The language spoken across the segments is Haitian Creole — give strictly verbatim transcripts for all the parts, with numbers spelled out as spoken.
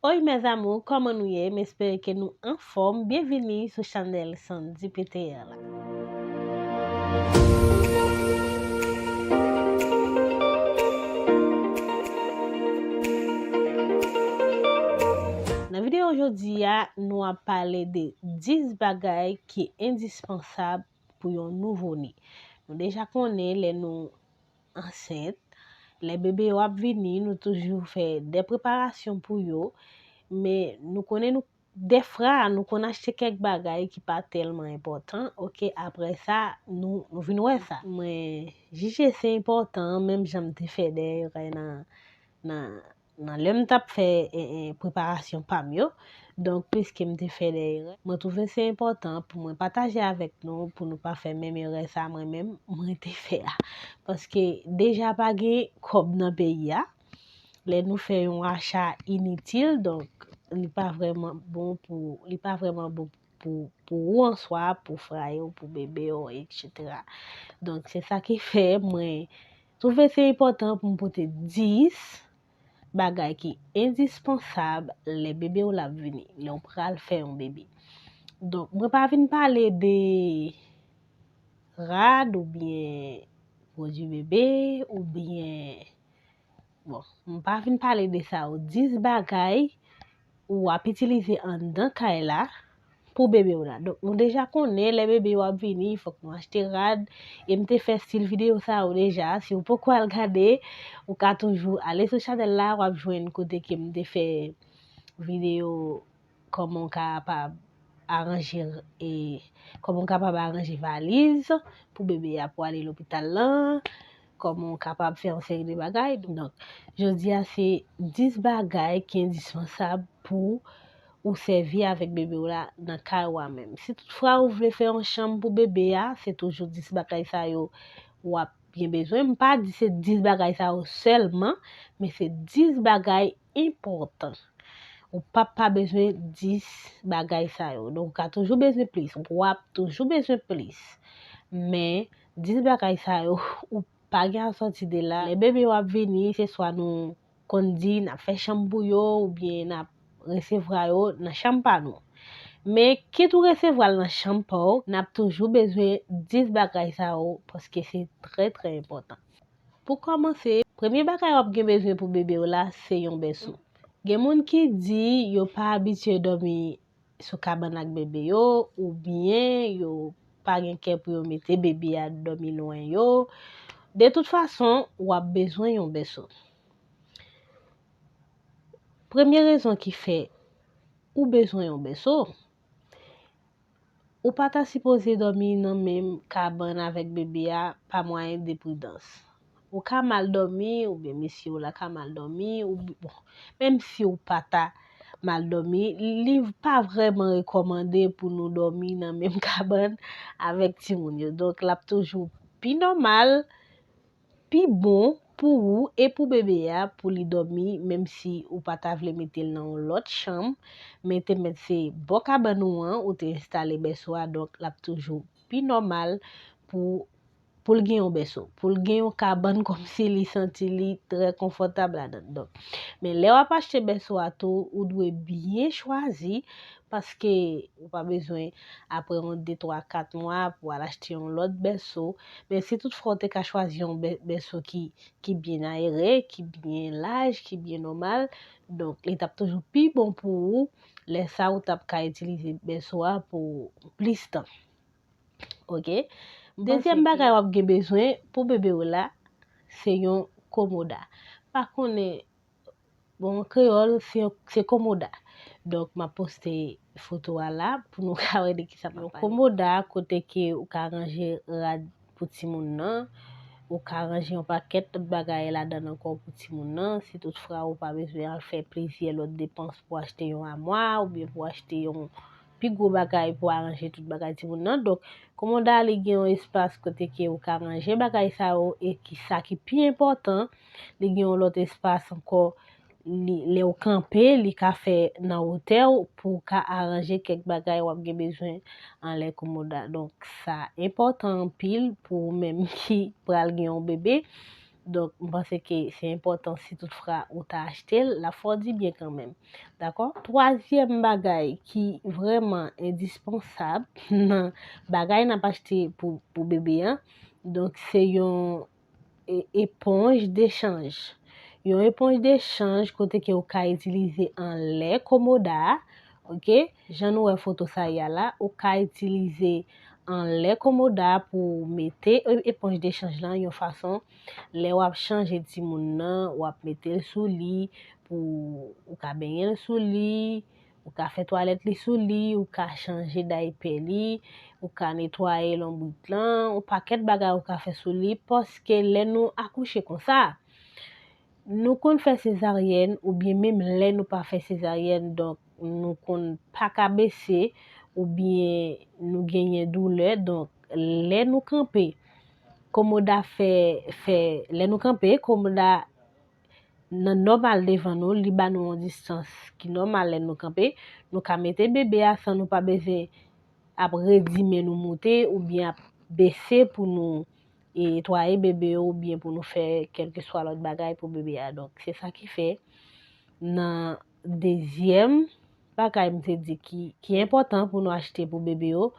Oi mes amours, kòman nou ye? M espere ke nou anfòm. Byenvini sou chanèl Sandy P T R la. Nan videyo jodi a, nou ap pale de dis bagay ki endispansab pou yon nouvo ne. Nou deja konnen lè nou ansent, lè bebe yo ap vini, nou toujou fè de preparasyon pou yo, men nou konnen nou, defwa, nou konn achte kèk bagay ki pa tèlman enpòtan, oke, apre sa, nou, nou vin wè sa. Mwen jije se enpòtan, menm jan m te fè de erè nan, nan, nan lè m t ap fè, e, e, preparasyon pa m yo. Donk, piske m te fè de erè, mwen twouve se enpòtan pou mwen pataje avèk nou, pou nou pa fè menm erè sa mwen menm, mwen te fè a. Paske deja pa gen kòb nan peyi a. Lè nou fè yon acha initil, donk, li pa vrèman bon pou, li pa vrèman bon pou, pou ou an swa, pou frè yo, pou bebe yo, etsetera. Donk, se sa ki fè mwen twouve se enpòtan pou m pote dis bagay ki endispansab lè bebe w la ap vini, lè w pral fè yon bebe. Donk, mwen pa vin pale de rad oubyen pwodui bebe oubyen, bon, m pa vin pale de sa yo. Dis bagay ou ap itilize anndan kay la pou bebe w la. Donk, nou deja konnen lè bebe yo ap vini, fòk nou achte rad. E m te fè stil videyo sa yo deja. Si w poko al gade, ou ka toujou ale sou chanèl la, w ap jwenn kote ke m te fè videyo kòman w kapab aranje, e, kòman w kapab aranje valiz pou bebe a pou ale lopital lan, kòman w kapab fè yon seri de bagay. Donk, jodi a se dis bagay ki endispansab pou ou sèvi avèk bebe w la nan kay ou a menm. Si toutfwa ou vle fè yon chanm pou bebe a, se toujou dis bagay sa yo w ap gen bezwen. M pa di se dis bagay sa yo sèlman, men se dis bagay enpòtan. Ou p ap pa bezwen dis bagay sa yo. Donk, ou ka toujou bezwen plis. W ap toujou bezwen plis. Men, dis bagay sa yo, ou pa gen a sòti de la. Lè bebe yo ap vini, se swa nou konn di n ap fè chanm pou yo, oubyen n ap resevwa yo nan chanm pa nou. Men, kit ou resevwa l nan chanm pa w, n ap toujou bezwen dis bagay sa yo, paske se trè, trè enpòtan. Pou kòmanse, premye bagay w ap gen bezwen pou bebe w la, se yon bèso. Gen moun ki di yo pa abitye dòmi sou kabann ak bebe yo, oubyen yo pa gen kè pou yo mete bebe a dòmi lwen yo. De tout fason, w ap bezwen yon bèso. Premye rezon ki fè ou bezwen yon bèso, ou pa ta sipoze dòmi nan menm kabann avèk bebe a pa mwayen de pridans. Ou ka mal dòmi, oubyen mesye w la ka mal dòmi, ou, bon, menm si w pa ta mal dòmi, li pa vrèman rekòmande pou nou dòmi nan menm kabann avèk timoun yo. Donk, l ap toujou pi nòmal, pi bon pou ou e pou bebe a pou li dòmi, menm si ou pa ta vle mete l nan yon lòt chanm, men te mèt se bò kabann ou an, ou te enstale bèso a, donk l ap toujou pi nòmal pou, pou l gen yon bèso, pou l gen yon kabann kòmsi li santi li trè konfòtab ladan l. Donk, men lè w ap achte bèso a tou, ou dwe byen chwazi, paske ou pa bezwen apre yon de, twa, kat mwa pou al achte yon lòt bèso. Men si toutfwa w te ka chwazi yon bè-, bèso ki, ki byen ayere, ki byen laj, ki byen nòmal, donk, li t ap toujou pi bon pou ou. Lè sa, ou t ap ka itilize bèso a pou plis tan. Oke? Dezyèm bagay w ap gen bezwen pou bebe w la, se yon komoda. Pa konnen, bon, an kreyòl, se, se komoda. Donk, m ap poste foto a la pou nou ka wè de kisa m ap pale. Yon komoda, kote ke ou ka ranje rad pou timoun nan, ou ka ranje yon pakèt lòt bagay ladan l ankò pou timoun nan. Si toutfwa ou pa bezwen al fè plizyè lòt depans pou achte yon amwa oubyen pou achte yon pi gwo bagay pou aranje tout bagay timoun nan. Donk, komoda li gen yon espas kote ke ou ka ranje bagay sa yo e ki sa ki pi enpòtan, li gen yon lòt espas ankò, li, lè w kanpe, li ka fè nan wotè w pou w ka aranje kèk bagay w ap gen bezwen anlè komoda. Donk, sa enpòtan anpil pou ou menm ki pral gen yon bebe. Donk, m panse ke se enpòtan si toutfwa ou ta achte l, l ap fè w di byen kanmenm. Dakò? Twazyèm bagay ki vrèman endispansab nan bagay n ap achte pou, pou bebe a, donk se yon e- eponj dechanj. Yon eponj dechanj kote ke ou ka itilize anlè komoda a, oke? Jan nou wè foto sa ye a la, ou ka itilize anlè komoda a pou mete e- eponj dechanj lan yon fason, lè w ap chanje timoun nan, w ap mete l sou li, pou ou ka benyen l sou li, ou ka fè twalèt li sou li, ou ka chanje daypè li, ou ka netwaye lonbrit lan, yon pakèt bagay ou ka fè sou li, paske lè nou akouche konsa, nou konn fè sezaryèn, oubyen menm lè nou pa fè sezaryèn, donk nou konn pa ka bese, oubyen nou genyen doulè, donk lè nou kanpe, komoda fè, fè, lè nou kanpe, komoda nan nòmal devan nou, li ba nou yon distans ki nòmal lè nou kanpe, nou ka mete bebe a san nou pa bezwen ap redi men nou moute oubyen ap bese pou nou e netwaye bebe yo oubyen pou nou fè kèlkeswa lòt bagay pou bebe a. Donk, se sa ki fè nan dezyèm bagay m te di ki, ki enpòtan pou nou achte pou bebe yo,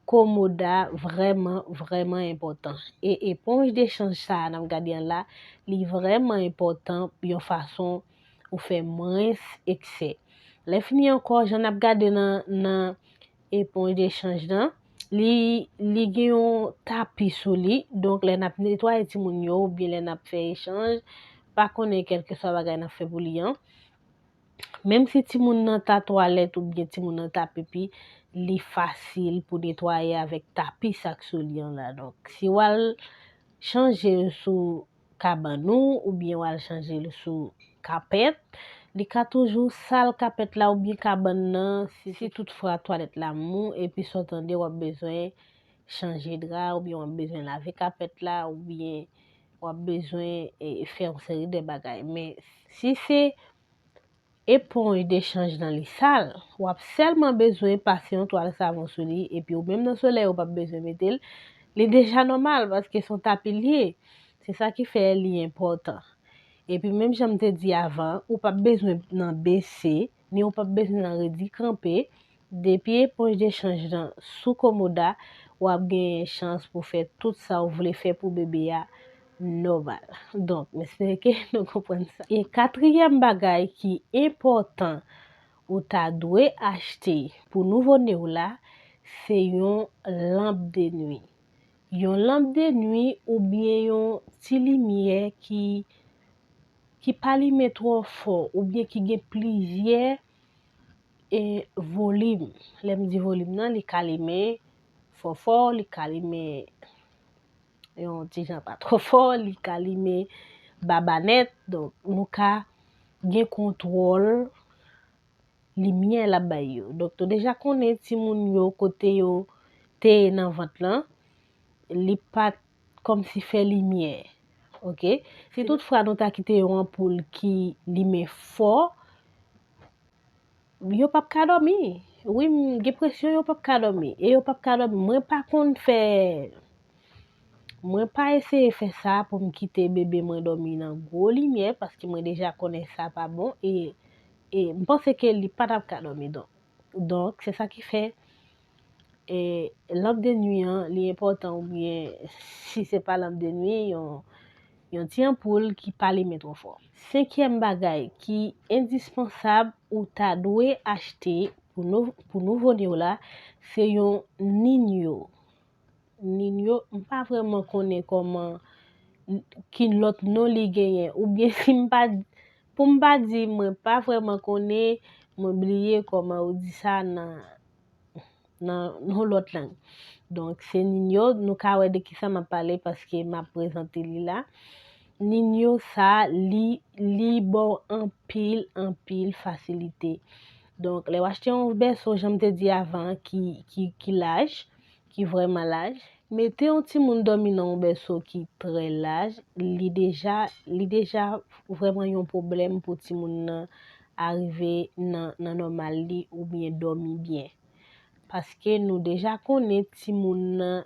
komoda vrèman, vrèman enpòtan. E eponj dechanj sa a n ap gade an la, li vrèman enpòtan yon fason ou fè mwens eksè. Lè fini ankò, jan n ap gade nan, nan eponj dechanj lan, li, li gen yon tapi sou li. Donk, lè n ap netwaye timoun yo oubyen lè n ap fè echanj, pa konnen kèlkeswa bagay n ap fè pou li an, menm si timoun nan ta twalèt oubyen timoun nan ta pipi, li fasil pou netwaye avèk tapi sa k sou li an la. Donk, si w al chanje l sou kabann ou oubyen w al chanje l sou kapèt, li ka toujou sal kapèt la oubyen kabann nan si, si toutfwa twalèt la mou epi sa w tande w ap bezwen chanje dra oubyen w ap bezwen lave kapèt la oubyen w ap bezwen e, fè yon seri de bagay. Men si se eponj dechanj nan li sal, w ap sèlman bezwen pase yon twal savon sou li, epi ou menm nan solèy ou p ap bezwen mete l, li deja nòmal paske se yon tapi l ye. Se sa ki fè li enpòtan. Epi menm jan m te di avan, ou p ap bezwen nan bese, ni ou p ap bezwen nan redi kanpe, depi eponj dechanj lan sou komoda, w ap genyen chans pou fè tout sa w vle fè pou bebe a nòmal. Donk, m espere ke nou konprann sa. E katriyèm bagay ki enpòtan ou ta dwe achte pou nouvo ne w la, se yon lanp de nwi. Yon lanp de nwi oubyen yon ti limyè ki, ki pa limen twò fò oubyen ki gen plizyè e volim. Lè m di volim nan, li ka limen fò fò, li ka limen yon ti jan pa twò fò, li ka limen baba nèt. Donk, nou ka gen kontwòl limyè l ap bay yo. Donk, nou deja konnen timoun yo kote yo te ye nan vant lan, li pa t kòmsi fè limyè. Oke? Si toutfwa nou ta kite yon anpoul ki limen fò, yo p ap ka dòmi. Wi, m gen presyon yo p ap ka dòmi. E yo p ap ka dòmi. Mwen pa konn fè, mwen pa eseye fè sa pou m kite bebe mwen dòmi nan gwo limyè, paske mwen deja konnen sa pa bon. E, e m panse ke li pa t ap ka dòmi. Donk, donk, se sa ki fè e lanp de nwi an, li enpòtan oubyen si se pa lanp de nwi, yon, yon ti anpoul ki pa limen twò fò. Senkyèm bagay ki endispansab ou ta dwe achte pou nou, pou nouvo ne w la, se yon ninyo. Ninyo, m pa vrèman konnen kòman, ki lòt non li genyen, oubyen si m pa, pou m pa di mwen pa vrèman konnen, mwen bliye kòman yo di sa nan, nan yon lòt lang. Donk, se ninyo, nou ka wè de kisa m ap pale paske m ap prezante li la. Ninyo sa, li, li ba w anpil, anpil fasilite. Donk, lè w achte yon bèso, jan m te di avan, ki, ki, ki laj, ki vrèman laj, mete yon timoun dòmi nan yon bèso ki trè laj, li deja, li deja vrèman yon pwoblèm pou timoun nan arive nan, nan nòmal li oubyen dòmi byen. Paske nou deja konnen timoun nan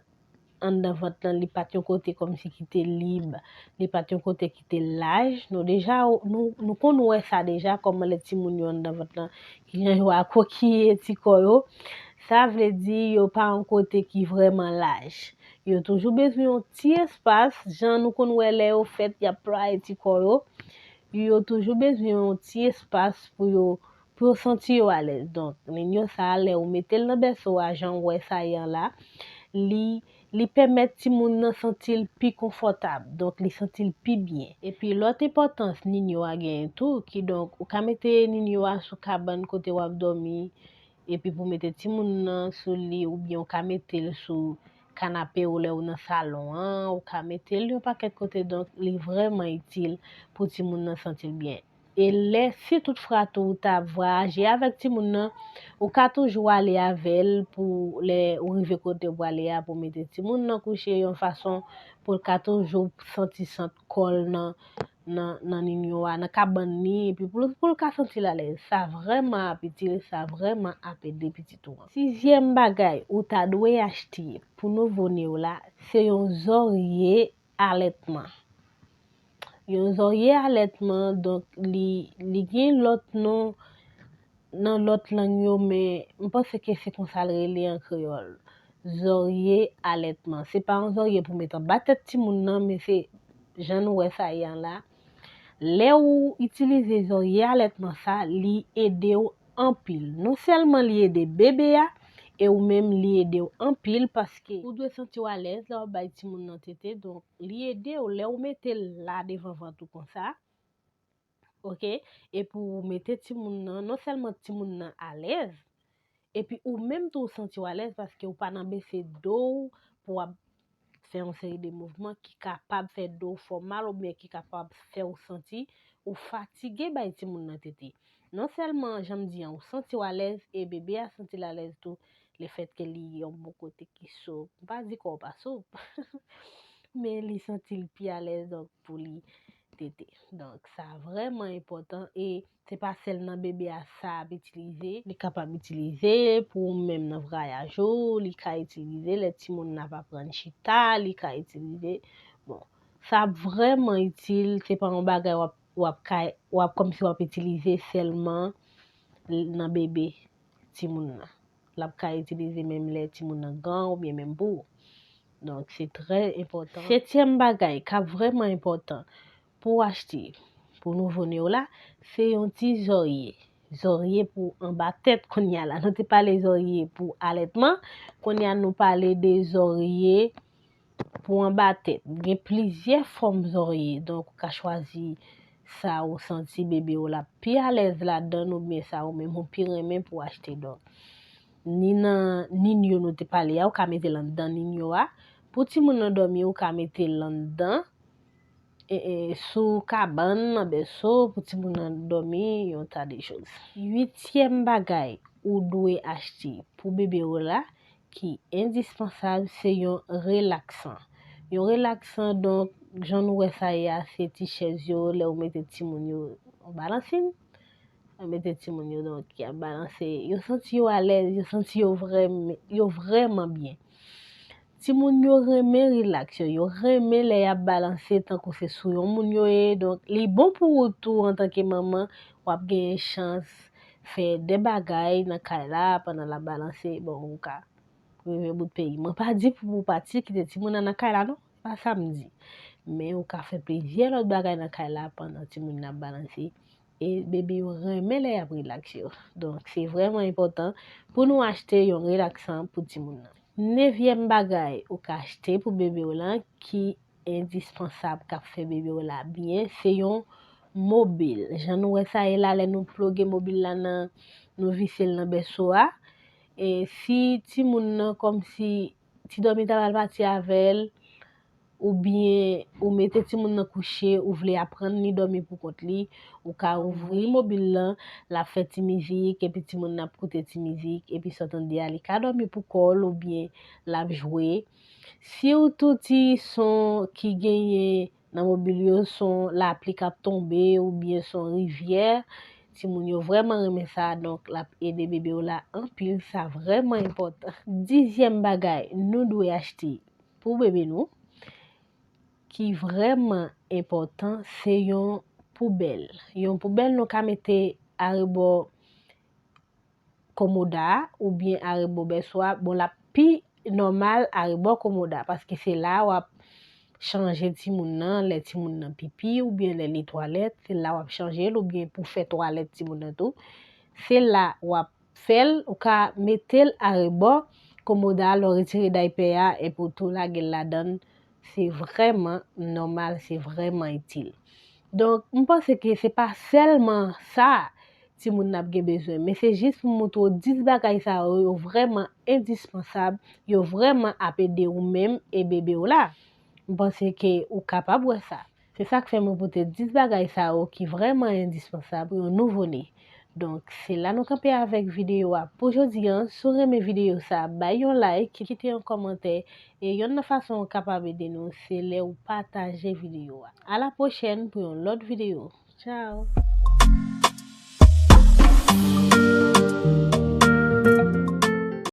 anndan vant lan, li pa t yon kote kòmsi ki te lib, li pa t yon kote ki te laj. Nou deja, nou, nou konn wè sa deja, kòman lè timoun yo anndan vant lan, kijan yo akwokiye ti kò yo. Sa vle di yo pa yon kote ki vrèman laj. Yo toujou bezwen yon ti espas, jan nou konn wè lè yo fèt, y ap plwaye ti kò yo. Yo toujou bezwen yon ti espas pou yo, pou yo santi yo alèz. Donk, ninyo sa a, lè ou mete l nan bèso a, jan w wè sa ye an la, li, li pèmèt timoun nan santi l pi konfòtab. Donk, li santi l pi byen. Epi, lòt enpòtans ninyo a genyen tou, kidonk, ou ka mete ninyo a sou kabann kote w ap dòmi, epi pou mete timoun nan sou li, oubyen ou ka mete l sou kanape ou lè ou nan salon an, ou ka mete l yon pakèt kote, donk, li vrèman itil pou timoun nan santi l byen. E lè, si toutfwa tou ou ta vwayaje avèk timoun nan, ou ka toujou ale avè l pou lè ou rive kote ou prale a pou mete timoun nan kouche yon fason pou l ka toujou santi sant kò l nan, nan, nan ninyo a, nan kabann li, epi pou l, pou l ka santi l alèz. Sa vrèman ap itil, sa vrèman ap ede pitit ou an. Sizyèm bagay ou ta dwe achte pou nouvo ne w la, se yon zòrye alètman. Yon zòrye alètman, donk, li, li gen lòt non nan lòt lang yo, men m panse ke se konsa l rele an kreyòl. Zòrye alètman. Se pa yon zòrye pou met anba tèt timoun nan, men se jan nou wè sa ye an la. Lè ou itilize zòrye alètman sa, li ede w anpil. Non sèlman li ede bebe a, e ou menm li ede w anpil paske ou dwe santi w alèz lè w ap bay timoun nan tete. Donk, li ede w lè ou mete l la devan vant ou konsa. Oke? Epi ou mete timoun nan, non sèlman timoun nan alèz, epi ou menm tou ou santi w alèz paske ou pa nan bese do w pou w ap fè yon seri de mouvman ki kapab fè do w fè w mal oubyen ki kapab fè w santi ou fatige bay timoun nan tete. Non sèlman, jan m di an, ou santi w alèz e bebe a santi l alèz tou, lefètke li yon bò kote ki soup. M pa di kò w pa soup, men li santi l pi alèz, donk, pou li tete. Donk, sa vrèman enpòtan e se pa sèl nan bebe a sa ap itilize. Li kapab itilize pou ou menm nan vrayaj ou, li ka itilize lè timoun nan ap aprann chita, li ka itilize. Bon, sa ap vrèman itil, se pa yon bagay w ap, w ap ka, w ap kòmsi w ap itilize sèlman nan bebe timoun nan. L ap ka itilize menm lè timoun nan gran oubyen menm pou ou. Donk, se trè enpòtan. Setyèm bagay k ap vrèman enpòtan pou w achte pou nouvo ne w la, se yon ti zòrye. Zòrye pou anba tèt kounye a la. Nou te pale zòrye pou alètman, kounye a nou pale de zòrye pou anba tèt. Gen plizyè fòm zòrye, donk ou ka chwazi sa ou santi bebe w la pi alèz ladan l oubyen sa ou menm ou pi renmen pou w achte. Donk, ni nan ninyo nou te pale a, ou ka mete l anndan ninyo a. Pou timoun nan dòmi, ou ka mete l anndan, e, e, sou kabann, nan bèso, pou timoun nan dòmi, yon ta de choz. Uityèm bagay ou dwe achte pou bebe w la, ki endispansab, se yon relaksan. Yon relaksan, donk, jan nou wè sa ye a, se ti chèz yo, lè ou mete timoun yo, ou balanse, ou mete timoun yo, donk, y ap balanse, yo santi yo alèz, yo santi yo vrèm-, yo vrèman byen. Timoun yo renmen rilaks yo, yo renmen lè y ap balanse tankou se sou yon moun yo ye. Donk, li bon pou ou tou antanke manman, w ap genyen chans fè de bagay nan kay la pandan l ap balanse. Bon, ou ka rive bout peyi. Mwen pa di pou ou pati kite timoun nan nan kay la, non. Se pa sa m di. Men ou ka fè plizyè lòt bagay nan kay la pandan timoun nan ap balanse. E bebe yo renmen lè y ap rilaks yo. Donk, se vrèman enpòtan pou nou achte yon relaksan pou timoun nan. Nevyèm bagay ou ka achte pou bebe w lan ki endispansab, k ap fè bebe w la byen, se yon mobil. Jan nou wè sa ye la, lè nou ploge mobil la nan, nou vise l nan bèso a, e si timoun nan kòmsi ti dòmi ta pral pati avè l, oubyen ou mete timoun nan kouche, ou vle aprann li dòmi pou kont li, ou ka ouvri mobil lan, l ap fè ti mizik, epi timoun nan ap koute ti mizik, epi sa w tande a, li ka dòmi pou kò l, oubyen l ap jwe. Sitou ti son ki genyen nan mobil yo, son lapli k ap tonbe, oubyen son rivyè, timoun yo vrèman renmen sa, donk l ap ede bebe w la anpil, sa vrèman enpòtan. Dizyèm bagay nou dwe achte pou bebe nou ki vrèman enpòtan, se yon poubèl. Yon poubèl nou ka mete arebò komoda a oubyen arebò bèso a. Bon, l ap pi nòmal arebò komoda, paske se la w ap chanje timoun nan, lè timoun nan pipi oubyen lè li twalèt, se la w ap chanje l, oubyen pou fè twalèt timoun nan tou. Se la w ap fè l, ou ka mete l arebò komoda a, lè w retire daypè a, epi w tou lage l ladan l. Se vrèman nòmal, se vrèman itil. Donk, m panse ke se pa sèlman sa timoun nan ap gen bezwen, men se jis pou montre w dis bagay sa yo, yo vrèman endispansab, yo vrèman ap ede ou menm e bebe w la. M panse ke ou kapab wè sa. Se sa k fè mwen pote dis bagay sa yo ki vrèman endispansab pou yon nouvo ne. Donk, se la nou kanpe avèk videyo a pou jodi a. Si w renmen videyo sa, bay yon like, kite yon kòmantè, e yonn nan fason w kapab ede nou, se lè w pataje videyo a. A la pwochèn pou yon lòt videyo. Tchao!